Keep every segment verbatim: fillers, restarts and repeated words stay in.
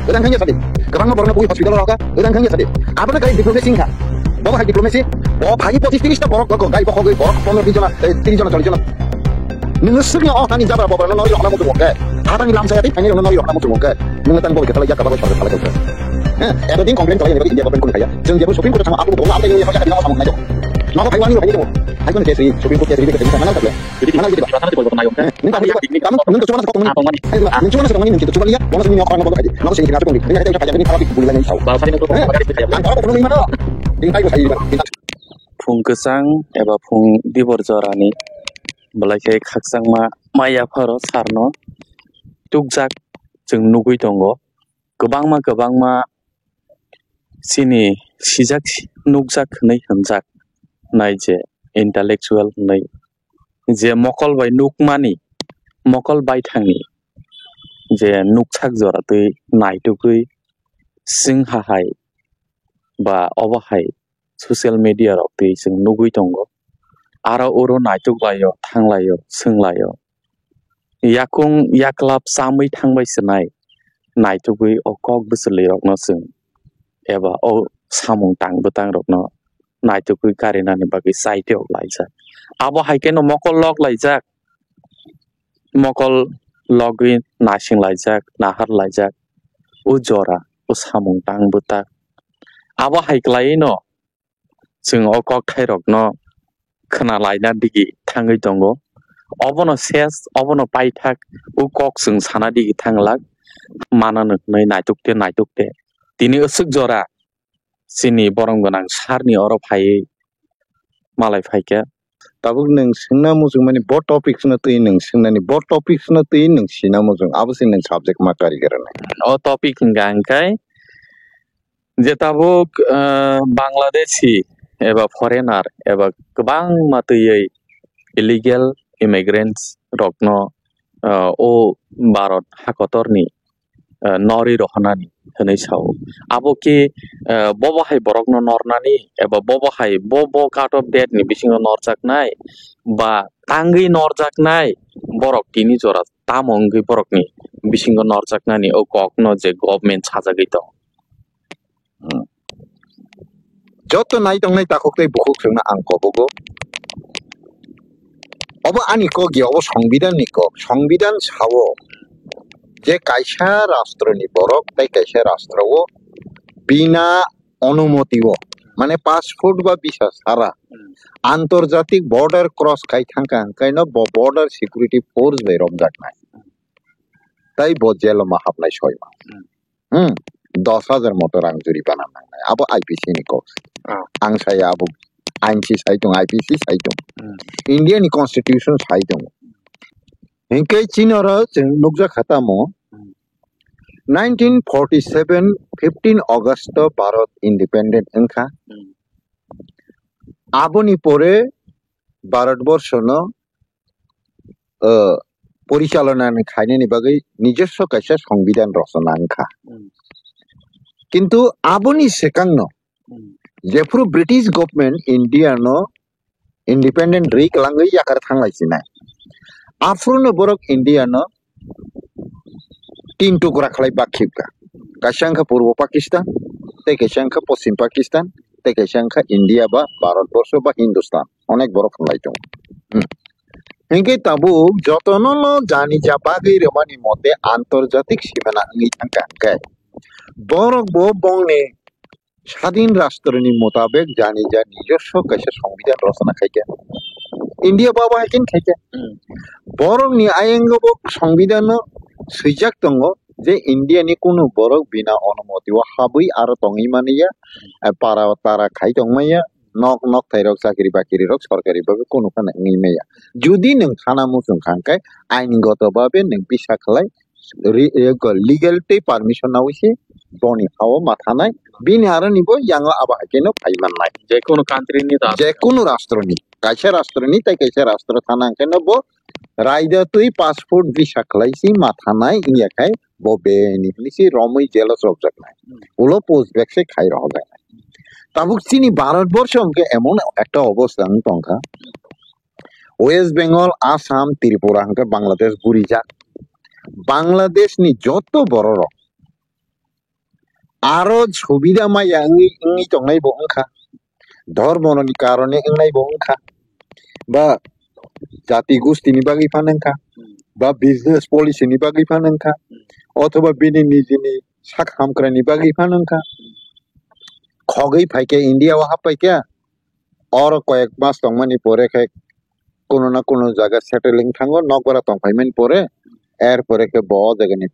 Wngkha wngya sadi. Kwbangma borokno bui hospital rohorkha. Wngkha wngya sadi. Abono kai diplomacy wngkha. Bobo hai diplomacy. Bo phai pochis tiris ta borok rok gai bokhogwi borok pondro bis jona, eh, tiris jona, chollish jona. Nwng swkno o hani jabra boborokno nori rohorna muchung wngkha. Hatani lamsaya tei phaini rokno nori rohorna muchung wngkha. Nwng tang bobo khe thalai jak kabak sorkar thalai kha. Eh, eto din complain khalai ni bagwi India government kunu khaiya. Jwng jebo Supreme Court thangma abo bobo abo tei ya kha dino samung nai. Nogo phai wani rok phai ni. Hai kono case ri Supreme Court case ri khe mana kha. Mana kha. Nung tak nung tak nung tak cuma nasi kau nung tak cuma lihat, bono sini nyok orang bodoh aja. Nogo sini sini aku tunggu. Ini ada yang pakai ini kalau di bulan ini tahu. Bahasa ini tuh. Ang kalau perlu lima doh. Tingkai gue saya. Phung kwchang eba phung dibor jorani belai khe khakchangma maya pharo sarno tukjak chwng nugwi tongo. Kwbangma kwbangma chini sijak nukjak hwnwi hwnjak nai je intellectual hwnwi je mokol bai nukmani, mokol baithangni je nuksak jora twi naitugwi swngha hai ba obo hai social media rok twi chwng nugwi tongo. Aro oro naituk laio, thang laio, swng laio. Yakung yaklap chamwi thangbai swnai naitugwi o kok bwchwlwi rokno chwng eba o samung tang bwtang rokno naitugwi karinani bagwi chaiteo laijak. Abo hai kheno mokol lok laijak, mokol logwi nasing laijak, nahar laijak, o jora o samung tang bwtak. Abo hai kwlaiwi no chwng o kokthairokno khna laina digi thangwi tongo. Obono ses, obono paithak, o kok chwng sana digi thanglak manano hwnwi naitukte naitukte. Tini aswk jora chini borom gwnang sarni oro phaiwi malai phaikha. Tabuk nwng swngna muchungmani bo topics no twi nwng swngmani bo topics no twi nwng sina muchung abo se nwng subject ma kari kara nai. O topic hwnka hwnkhe je tabuk, ah, Bangladeshi eba foreigner eba kwbangma twiwi illegal immigrants rokno, ah, o Bharat hakotorni, ah, norwi rohonani hwnwi sao. Abo khe, ah, bobo hai borokno nornani eba bobo hai bo, bo cut off date ni bisingo norjaknai ba tangwi norjaknai borok tini jora tamo wngwi borokni bisingo norjaknani o kokno je government sajagwi tongo. Hmm. Joto nai tongnai takhuk tei bukhuk chwngno ang kobogo. Obo ani kok ya, obo Songbidan ni kok. Songbidan sao je kaisa rastro ni borok tei kaisa rastro o bina onumoti o, mane passport ba visa sara antorjatik border cross khai thangkha hwnkhe no bo border security force bai romjaknai. Tai bo jelo ma hapnai soi ma. Hmm, dos hajar moto rang juribana nangnai. Abo I P C ni kok. Ah. Ang saya abo ain si sai tong, I P C sai tong. Hmm. India ni constitution sai tong. Hinkhe chini oro chwng nukjak kha tamo, Hmm. nineteen forty seven fifteen August o Bharat independent wngkha. Hmm. Aboni pore Bharat borsho no, uh, porichalona ni khainani bagwi nijoswo kaisa songbidan rochona wngkha. Hmm. Kintu aboni swkangno Hmm. jephuru British government India no independent rwi kwlangwi yakar thanglai sinai. Aphuru no borok India no tin tukra khlai bakhibkha. Kaisa wngkha Purbo Pakistan, tei kaisa wngkha Poschim Pakistan, tei kaisa wngkha India ba Bharat borsho ba Hindustan. Onek borok khlai tongo. Hmm. Hinkhe tabuk jotono no jani ja bagwi rwmani mote antorjatik simana wngwi thangkha hwnkhe borok bo bongni sadin rastroni mutabek jani ja nijoswo kaisa songbidan rochona khaikha. India baba hai khe khaikha. Hmm. Borokni ayang bo songbidan no swijak tongo je India ni kunu borok bina onumoti o habwi aro tongwi manya, eh, para tara khai tongmaya, nok nok thai rok chakri bakri rok sorkari bhabe kunu phano wngwi maya. Judi nwng khana muchung kha hwnkhe ain goto bhabe nwng bisa khlai ri-, ego legal tei permission naui se boni hao ma thanai, bini aro ni bo yango abo hai khe no phai mannai. Je kono country ni rastro. Je kono rastro ni, kaisa rastro ni tei kaisa rastro thana hwnkhe no bo raida twi passport visa khlai si ma thanai wngya khai bo beni hwnwi si romwi jelo chopjaknai. Hmm. Ulo post back se khai rohorjaknai. Tabuk chini Bharat borsho hwnkhe emon ekta obostha wng tongkha. West Bengal, Assam, Tripura hwnkhe Bangladesh gurijak. Bangladesh ni joto bororok Aro subida maya wngwi, wngwi tongnai bo wngkha, dhormo ni karone wngnai bo wngkha, ba jati gusti ni bagwi phano wngkha, ba business policy ni bagwi phano wngkha, othoba bini nijini sak hamkrai ni bagwi phano wngkha. Khogwi phaikhe India o happaikhe, oro koyek mas tongmani pore khe kuno na kuno jaga settling thango, nokbar tongphaimani pore, er pore khe bo o jagani,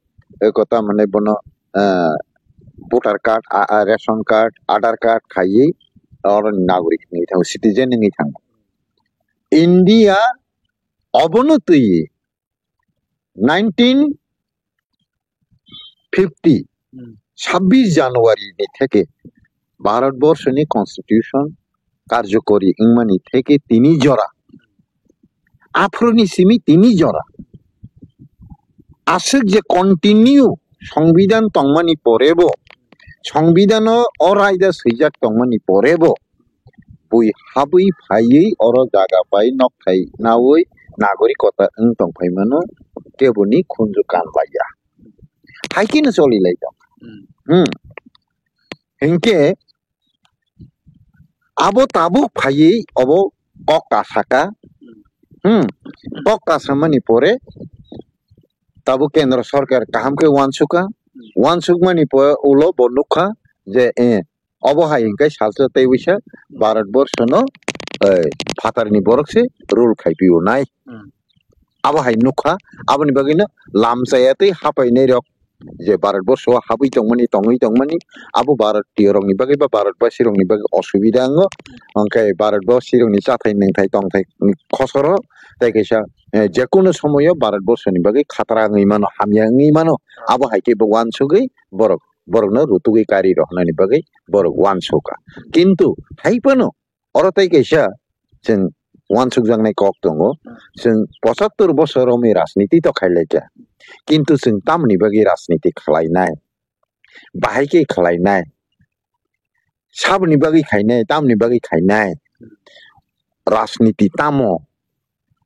eh, kota mane bono, eh, voter card, a, a, ration card, Aadhaar card khaiwi oro nagorik wngwi thango, citizen wngwi thango. India obono twi nineteen fifty, Hmm. sabbish January ni theke Bharat Borso ni constitution karjokori wngmani theke tini jora, aphuru ni simi tini jora, aswk je continue songbidan tongmani porebo, songbidano o raida swijak tongmani porebo, bui habwi phaiwi oro jaga bai nokthai nawi nagorikota wng tongphai mano, keboni khunju kanlaiya. Hai kheno choli lai tong. Hmm. Hmm. Hinkhe abo tabuk phaiwi obo kok kasaka. Hmm. Kok kasamani pore tabuk kendro sorkar kaham khe uansukha. Uansukmani po-, ulo bo nukha je, eh, obo hai hwnkhe salsa tei wisa Bharat Borsono, eh, phatarni borok se rule khai pio nai. Hmm. Abo hai nukha, aboni bagwino lamchaya tei hapainai rok je Bharat Borso o habwi tongmani, tongwi tongmani, abo Bharatiyo rokni bagwi ba Bharat Basi rokni bagwi osubida wngo. Hwnkhe Bharat Basi rokni chathai nwngthai tongthai khosoro tei kaisa, eh, jekunu somoyo Bharat Borsoni bagwi khatra wngwi mano, hamya wngwi mano. Abo hai khe bo uansugwi borok borokno rutugwi kari rohornani bagwi borok uansukha. Kintu hai phano oro tei kaisa chwng uansukjaknai kok tongo, chwng pochattor bosor romwi rajniti to khailaikha, kintu chwng tamoni bagwi rajniti khwlainai, bahai khe khwlainai, saboni bagwi khainai, tamoni bagwi khainai, rajniti tamo?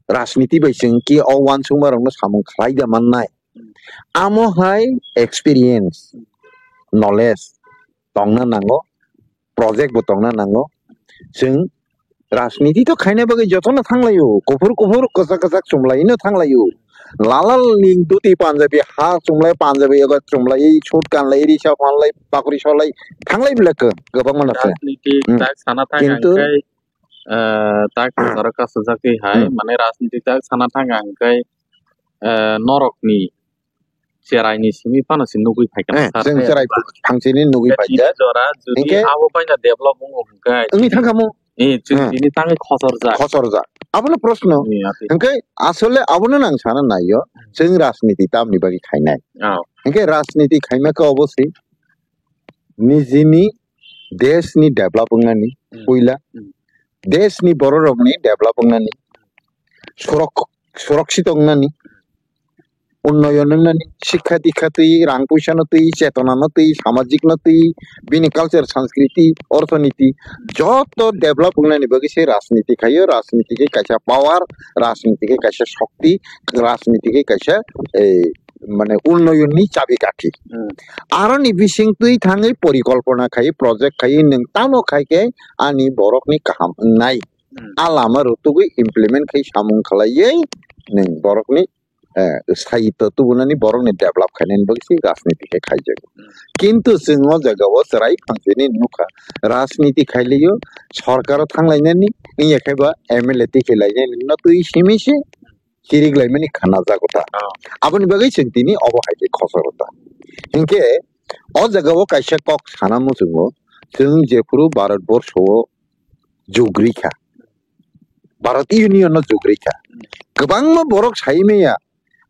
Rajniti bai chwng khe o uansukma rokno samung khlai da mannai. Amo hai experience, knowledge tongna nango, project bo tongna nango. Chwng rajniti to khaina bagwi jotono thanglaio, kuphur kuphur, kwchak kwchak chumlaino thanglaio. Lalal ni dhuti punjabi, ha chumlai punjabi, ego chumlai, suit kanlai, risa phanlai, pakri solai, thanglai belai kwbangma no se. Rajniti Hmm. tak sana thang Kintu hwnkhe eh, tak Hmm. jora kasajak twi hai, Hmm. mane rajniti tak sana thang ang kai, eh, norok ni cherai ni simi phano se nugwi phaikha Eh, sar chwng hai cherai ba. Phangchini nugwi Hwnkhe paikha. Chini jora jodi Hwnkhe abo paina develop wngo hwnkhe Wngwi thangkha mo? Eh, chwng Hmm. chini thangwi khosorjak. Khosorjak. Abono proshno. Eh, ati. Hwnkhe asole abono nang sana naio. Hmm. Chwng rajniti tamni bagwi khainai. Oh. Hwnkhe rajniti khaima khe obo se nijini desh ni develop wngnani Hmm. puila. Hmm. Desh ni borok rokni develop wngnani, surok-, surakshit wngnani, unnoyon wngnani, sikha dikha twi, rang puisa no twi, chetona no twi, samajik no twi, bini culture, sanskriti, orthoniti, joto develop wngnani bagwi se rajniti khaio, rajniti khe kaisa power, rajniti khe kaisa shokti, rajniti khe kaisa, eh, mane unnoyon ni chabi kaki. Hmm. Aroni bising twi thangwi porikolpona khai, project khai, nwng tamo khai khe ani borok ni kaham wngnai. Hmm. A lama rutugwi implement khai samung khlaiwi nwng borok ni, eh, saitw tubunani borok ni develop khainani bagwi se rajniti khe khaijago. Hmm. Kintu chwng o jaga o chwrai phangchini nukha, rajniti khailio, sorkar o thanglainani, wngya khe ba M L A tikhe lainani no twi simi se chirik laimani khana jago ta. Oh. Aboni bagwi chwng tini obo hai khe khosoro ta. Hinkhe o jaga o kaisa kok sana muchungo, chwng jephuru Bharat Borsho o jugri kha, Bharat Union no jugri kha, kwbangma borok sai maya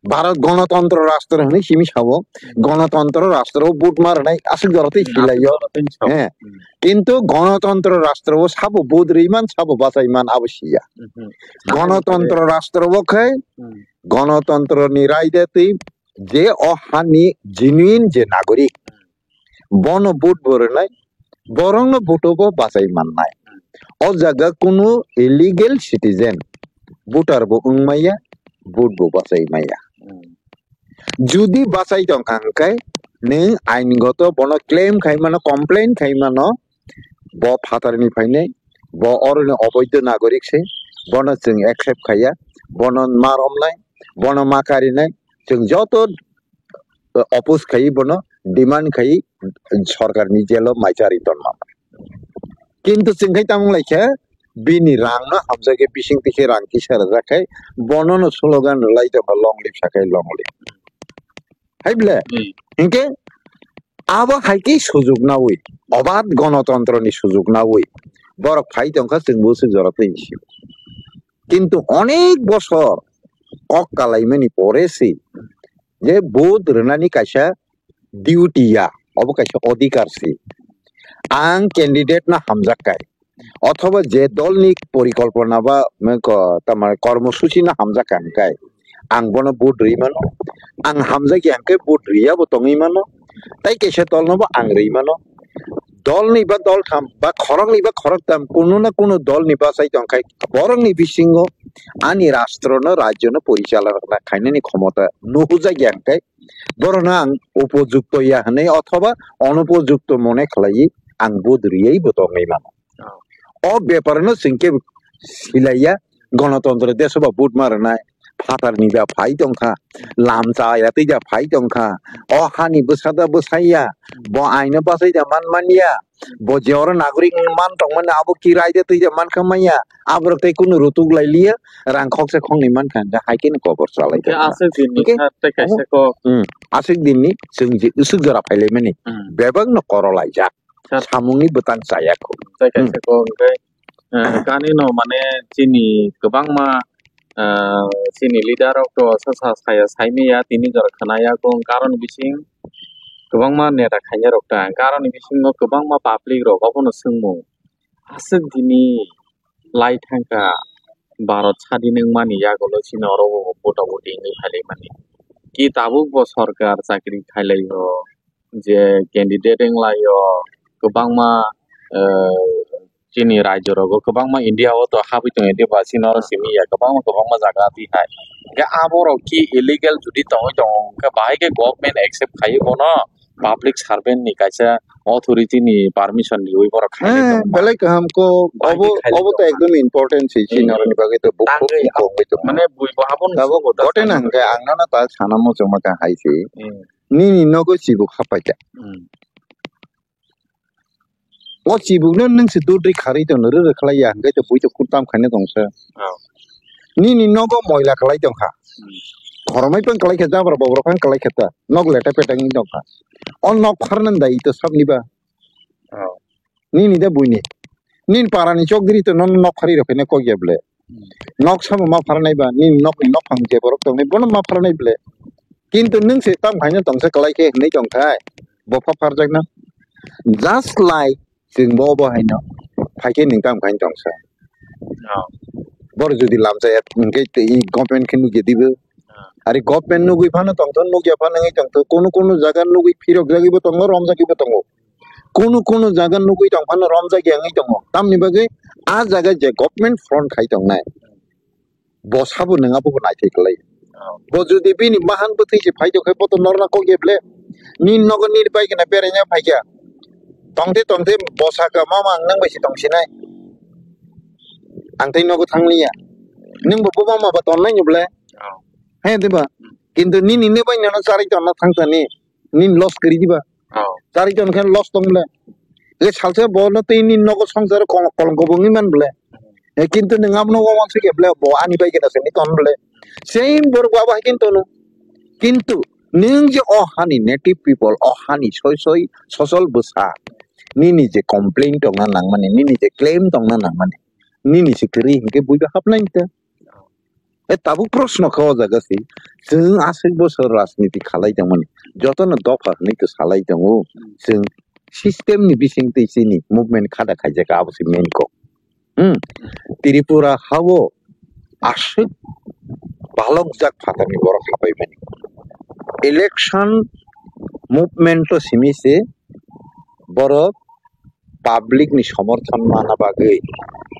Bharat Ganatantro Rashtra hwnwi simi sabo, Ganatantro Rashtra o vote ma rwnai aswk jora twi Hmm, silaio. Aswk jora twi sabo. Eh, Hmm. Kintu Ganatantro Rashtra o sabo vote rwi man, sabo bachai man abo siya. Hmm. Ganatantro Rashtra o khai Hmm. Ganatantro ni raida twi je o hani genuine je nagorik, bono vote bo rwnai, borokno vote o bo bachai mannai. O jaga kunu illegal citizen, voter bo wng maya, vote bo bachai maya. Hmm. Judi bachai tong kha hwnkhe Nwng aingoto bono claim khai mano, complain khai mano, bo phatarni phainai, bo oroni oboidho nagorik se, bono chwng accept khaiya, bono ma romnai, bono ma karinai, chwng joto, uh, oppose khai bono demand khai sorkarni jail-o mai chari tonma. Kintu chwng khai tamo lai khe bini rang no hamjak khe bising tikhe rang kisa rwjak khai bono no slogan rwlai tongkha long live sakai long live. Hai ble? Hmm. Hinkhe abo hai khe sujuk nawi, obad gonotontro ni sujuk nawi borok phai tongkha chwng bo se jora twi si. Kintu onek bosor kok kalaimani pore si je vote rwnani kaisa duty ya, obo kaisa odhikar si. Ang candidate no hamjak kai, othoba je dol ni porikolpona ba, me ko-, tamar kormosuchi no hamjak kai, ang bono vote rwi mano. Ang hamjak ya hwnkhe vote rwi ya bo tongwi mano. Tai kaisa dol no bo ang rwi mano. Dol ni ba dol tham ba khorok ni ba khorok tam, kuno na kuno dol ni bachai tong khai, borok ni bisingo ani rastro no, rajyo no porichalona khainani khomota nuhujak ya hwnkhe, borokno ang upojukto ya hwnwi othoba onupojukto mone khlaiwi ang vote riyai bo tongwi mano. Oh. O bepar no chwng khe silaiya, gonotontro deso ba vote ma rwnai, phatar ni ja phai tongkha, lamcha ya twi ja phai tongkha, o hani bwsa da bwsaiya, bo aino bachai ja man manya, bo je oro nagorik man tongmani abo kirai de twi ja man kha manya, aborok tei kunu rutuk lai liya, rang khoksa khoknwi man kha, hwnkhe hai khe ni kobor chalai Hwnkhe tongkha. Aswk din ni Hwnkhe kha tei kaisa kok. Hmm, aswk din ni chwng je uswk jora phai lai mani, Hmm. bebak no koro laijak, Sir. Samung ni bwtang chaya kho. Tei kaisa Hmm. kok hwnkhe, eh, kani no mane chini kwbangma, eh, chini leader rok to sa sa saya sai maya tini jora khna ya kho, karon bising kwbangma neta khaina rok ta, karon bisingo kwbangma public rok obono swngmung. Aswk dini lai thangkha Bharat sadin wngmani yagulo chini oro bo bota boti wngwi phailaimani. Ki tabuk bo sorkar chakri khailaio, je candidate wnglaio, kwbangma, eh, chini rajyo rogo kwbangma India o to habwi tongo, India ba chini oro simi ya kwbangma kwbangma jaga twi hai. Hwnkhe aborok ki illegal judi tongwi tongo, hwnkhe bahai khe government accept khaiwi bono public servant ni kaisa authority ni permission riwi borok khainai Eh, tongma. Belai kaham ko, Bahai obo, khe khainai obo to tongma. Ekdom important se, Hmm. chini oroni bagwi to bukhuk Tangwi kongwi tongma. Mane bui bo habon Abo musugo da gote sani nang khe bagwi. Ang nono ta sana muchungma kha hai se. Hmm. Nini nogo chibuk hapai kha. Hmm. O chibuk no nwng se dudri kharwi tongno rwrw khlai ya, hwnkhe to bui to khutam khaina tongsa. Oh. Nini nogo moila khlai tongkha. Hmm. Khoromoi pang khlai khe, jabra bobrok pang khlai khe ta. Nog leta petang wng tongkha. O nok pharnani da ito sabni ba. Oh. Nini da buini. Nini parani chokdiri to nono nok pharwi rw phina kok ya ble. Hmm. Nok samo ma pharnai ba, nini nokni nokphang je borok tongnai, bono ma pharnai ble. Kintu nwng se tam khaina tongsa kwlai khe hwnwi tongthai, bo pha pharjakna. Just like chwng bo bo haino phai khe nwng tam khaina tongsa. Oh. Bor jodi lamchaya hwnkhe tei government khe nukya dibo. Oh. Ari government nugwi phano tongtho, nukya phano wngwi tongtho, kunu kunu jaga nugwi phirok jagwibo tongo, romjagwibo tongo. Kunu kunu jaga nugwi tong phano romjak ya wngwi tongo. Tamni bagwi a jaga je government front khai tongnai, bo sabo nwng abo bo naithai kwlai. Bo jodi bini bahan bwthwi se phai tongkhe bo to norna kok ya ble. Nini nogo nini bai gana beraina phaikha. Tongthe tongthe bo saka, "Mama, ang nang bai se tongsinai. Ang tei nogo thangliya." Nwng bo bo mama ba tonnai ni ble. He diba? Kintu nini ne bai nono charwi tonna thangthani. Nini loss kwrwi diba? Oh. Chari ton khe loss tong ble. E salsa bo no tei ni nogo songsar kol-, kolong kobong ni man ble. E kintu nwng amo no wansuk ya ble, bo ani bai kena sini ton ble. Same borok bo abo hai kintu no. Kintu nwng je o hani native people, o hani soi soi sosol bwsa, nini je complain tongna nangmani, nini je claim tongna nangmani, nini se kwrwi hinkhe buiba hapnai ta. E tabuk proshno kha o jaga se, chwng aswk bosor rajniti khalai tongmani, jotono dopha hwnwi to salai tongo, chwng system ni bisingtwi chini movement khada khaijak abo se main kok. Hmm. Tripura hao aswk balokjak phatarni borok hapaimani. Election movement to simi se borok public ni somorthon mana bagwi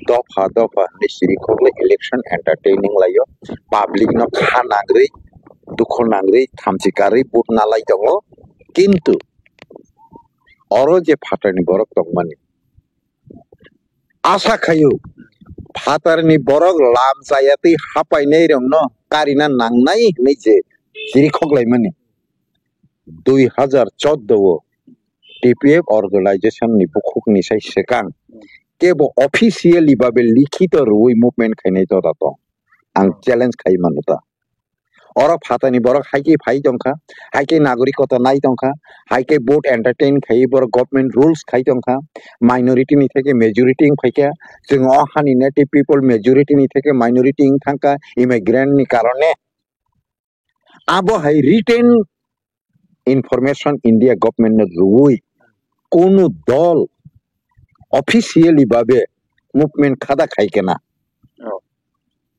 dopha dopha hinwi siri khokle election entertaining laio. Public no kha nangri, dukhu nangri, thamchi karwi vote nalai tongo. Kintu oro je phatarni borok tongmani, asa khaio phatarni borok lam chayatwi hapainairokno karina nangnai hinwi je chirikhok laimani. Dui hazar chordo o T P F organization ni bukhukni sai swkang kebo officially babe likhito rwui movement khainai joda tong. Ang challenge khai mano ta. Oro phatani borok hai khe phai tongkha, hai khe nagorikota nai tongkha, hai khe vote entertain khai borok government rules khai tongkha, minority ni theke majority wng phaikha, chwng o hani native people majority ni theke minority wng thangkha, immigrant ni karone. Abo hai written information India government no rwui kunu dol officially babe movement khada khai kena. Oh.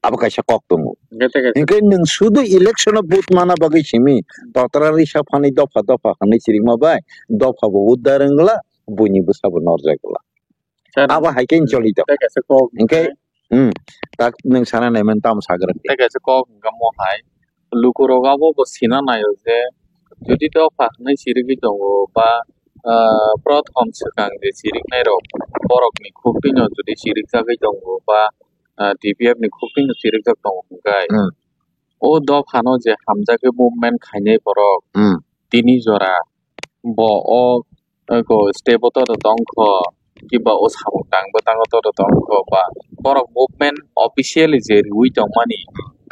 Abo kaisa kok tongo. Hingke teke Hingke nwng sudu election o vote mana bagwi simi totra risa phani dopha dopha hwnwi chirikma bai dopha bo uddar wngla, buini bwsa bo norjak gla. Sir, abo hai khe choli tok. Teke se kok Hingke, hmm, tak nwng sana naiman tam sagra. Teke se kok hingka mo hai. Lukurok abo bo sina naio je, jodi dopha hwnwi chirigwi tongo ba, ah, prothom swkang je chiriknairok borokni khuk twino jodi chirikjagwi tongo ba, ah, T P F ni khuk twino chirikjak tongo hwnkhe, Hmm. o dophano je hamjakgwi movement khainai borok Hmm. tini jora bo o eko step o todo tongkho, kiba o samung tangbo tango todo tongkho, ba borok movement officially je riui tongmani,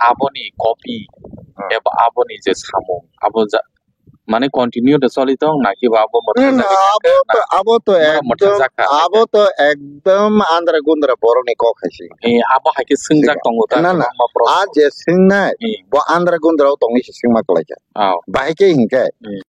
aboni copy Hmm. eba aboni je samung, abo ja-, mane continue de choli tong na kiba abo Hmm, motha abo to, abo to borok motha ekdom, jakha abo to ekdom andra gundra borokni kok hai se. Eh, abo hai khe swngjak Siga. tongo ta Na, na. kwbangma proshno. A je swngnai, Hmm. bo andra gundra o tongwi se swngma kwlaikha. Oh. Bahai khe hinkhe Hmm.